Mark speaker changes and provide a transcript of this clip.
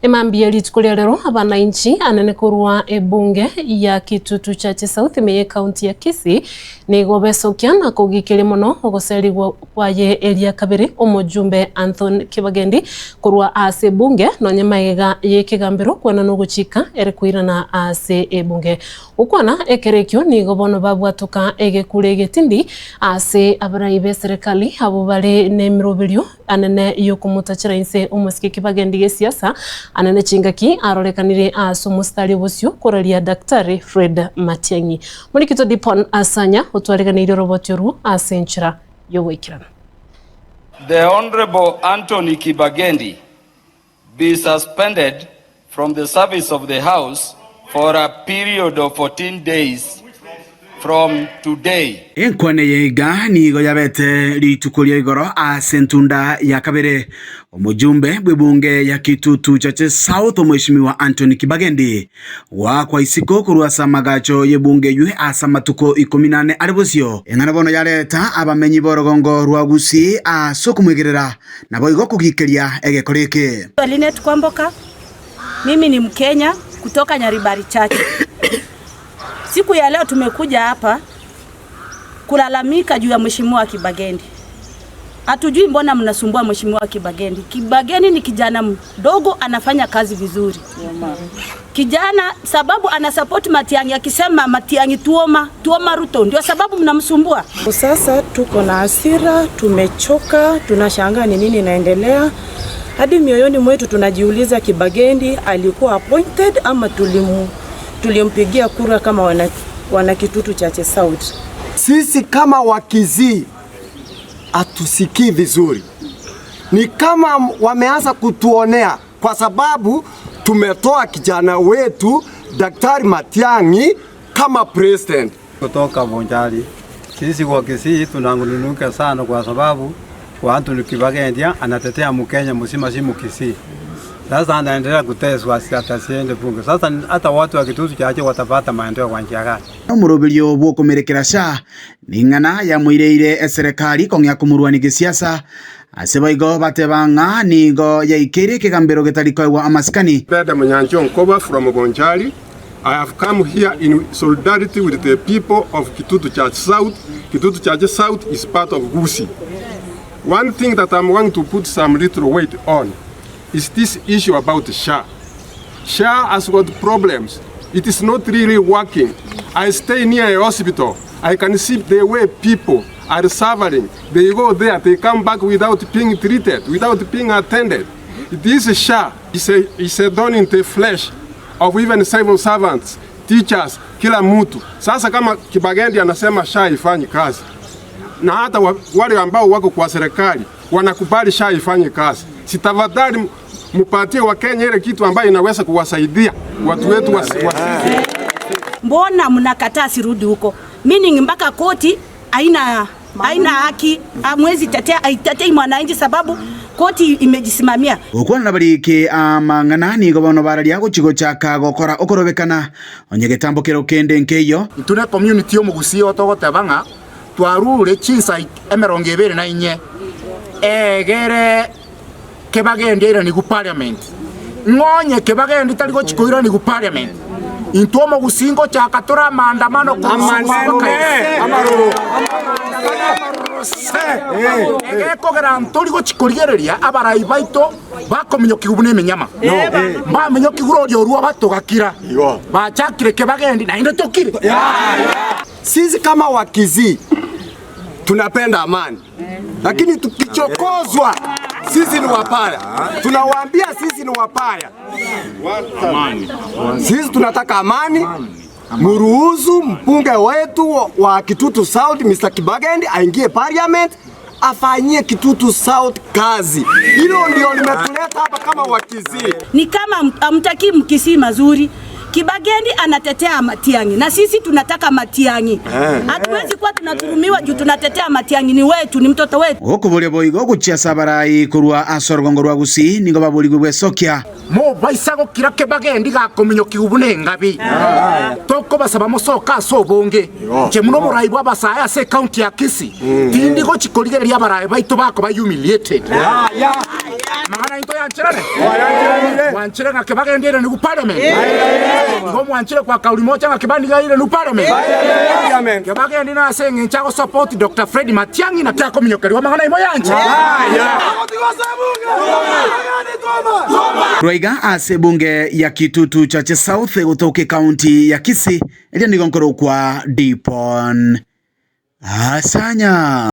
Speaker 1: Emambia rituko ria rero abanainchi anene korwa ebunge ya Kitutu Chache South ime ye county ya Kisii nigo besokia na kogikeria mono ogoserigwa kwaye eria kabere omojumbe Anthony Kibagendi korwa ase ebunge nonye magega ye ekegambero kwana nogochika ere koirana ase ebunge okwana ekero ekio nigo bono babwatoka egekura egetindi ase abarai be serikali abo bare na emiroberio anene yokomotachera inse omosike Kibagendi gesiasa anene chingaki arorekanire ase omositari obosio koraria Daktari Fred Matiang'i. Morikito Dipon Asanya otwareganeirie oroboti orwo ase enchera yogoikerana.
Speaker 2: The Honorable Anthony Kibagendi be suspended from the service of the House for a period of 14 days from today.
Speaker 3: Enkwana eye iga nigo yabete rituko ria igoro ase entunda ya kabere omojumbe bw'ebunge ya Kitutu Chache South omweshimiwa Anthony Kibagendi gwakwa isiko korwa ase amagacho y'ebunge eywe ase amatuko ikomi na ane are bosio eng'ana bono yareta abamenyi b'orogongo rwa Gusii ase okomwegerera nabo igo kogikeria egekoro eke.
Speaker 4: Linet Kwamboka, mimi ni Mkenya kutoka Nyaribari Chache. Siku ya leo tumekuja hapa kulalamika juu ya Mheshimiwa Kibagendi. Hatujui mbona mnasumbua Mheshimiwa Kibagendi. Kibagendi ni kijana mdogo anafanya kazi vizuri. Kijana sababu ana support Matiang'i akisema Matiang'i tuoma, tuoma Ruto ndio sababu mnamsumbua.
Speaker 5: Sasa tuko na hasira, tumechoka, tunashangaa ni nini inaendelea. Hadi mioyoni mwetu tunajiuliza Kibagendi alikuwa appointed ama tulimpigia kura kama wana Kitutu Chache South.
Speaker 6: Sisi kama Wakisii hatusikii vizuri, ni kama wameanza kutuonea kwa sababu tumetoa kijana wetu Daktari Matiang'i kama president.
Speaker 7: Kutoka Bonchari, sisi kwa Kisii tunangununuka sana kwa sababu kwa Anthony Kibagendi anatetea Mkenya mzima, si Mkisii. Sasa anaendelea kuteswa, atasiende bunge. Sasa hata watu wa Kitutu Chache watapata maendeleo kwa njia gani?
Speaker 3: Omuroberio bwokomerekera SHA ning'ana yamwireire eserekari kong'ea komorwani gesiasa ase baigo bateba ng'a nigo yaikeire ekegambero getari koegwa amasikani.
Speaker 8: Beda Munyanjo Nkoba from Bonchari. I have come here in solidarity with the people of Kitutu Chache South. Kitutu Chache South is part of Gusii. One thing that I'm going to put some little weight on is this issue about SHA. SHA has got problems. It is not really working. I stay near a hospital. I can see the way people are suffering. They go there, they come back without being treated, without being attended. This SHA is a thorn in the flesh of even civil servants, teachers, kila mtu. Sasa kama Kibagendi anasema SHA ifanyi kazi na hata wale ambao wako kwa serikali wanakubali SHA ifanye kazi, si tafadhali mupatie Wakenya ile kitu ambayo inaweza kuwasaidia watu wetu wasi.
Speaker 4: Mbona mnakataa sirudi huko? Meaning mpaka koti haina haki, hamwezi tetea, haitetei mwananchi sababu koti imejisimamia.
Speaker 3: Gokwana na bariki amang'ana nigo bono bararia gochigochaka gokora okorobekana onye getambo kero kende nkeiyo.
Speaker 9: Itune community yo Mugusii otogoteba ng'a twarure chinsa 24 egere Kibagendi airanigu parliament ng'onye Kibagendi tari gochikoiranigu parliament intwo Omogusii ngochaka tora maandamano.
Speaker 8: Amaruru.
Speaker 9: Egekogera ntori gochikorigereria abarai baito bakominyokigu buna eminyama mbaminyokigura oria orua batogakira bachakire Kibagendi naende tokire.
Speaker 6: Sisi kama Wakisii tunapenda amani, lakini tukichokozwa sisi ni wapaya. Tunawaambia sisi ni wapaya. Sisi tunataka amani. Muruhusu mbunge wetu wa Kitutu South Mr. Kibagendi aingie parliament afanyie Kitutu South kazi. Hilo ndio limetuleta hapa kama Wakisii.
Speaker 4: Ni kama hamtaki Mkisii mazuri. Kibagendi anatetea Matiang'i na sisi tunataka Matiang'i. Hatuwezi kuwa tunadhulumiwa juu tunatetea Matiang'i, ni wetu, ni mtoto wetu.
Speaker 3: Okuboria boigo gochia abarai korwa ase orugongo rwa Gusii nigo baborigwe bwesokia.
Speaker 9: Mo baisa gokira Kibagendi gakominyokigu buna engabi tokobasaba mosoka ase obonge nche muno omorai bwa abasae ase county ya Kisii tindi gochikorigereria abarai baito bakoba humiliated. Amang'ana into yanchirane mwanchire ng'a kibagendeire nigu parliament igo mwanchire kwa kauli moja ng'a kibandigaire nigu parliament kibagendi nase eng'encho agosupport Dr. Fred Matiang'i na kiakominyokerwa amang'ana imo yanche.
Speaker 3: Rwaiga ase bunge ya Kitutu Chache South gutoka kaunti ya Kisii eria nigo nkorokwa Dipon Asanya.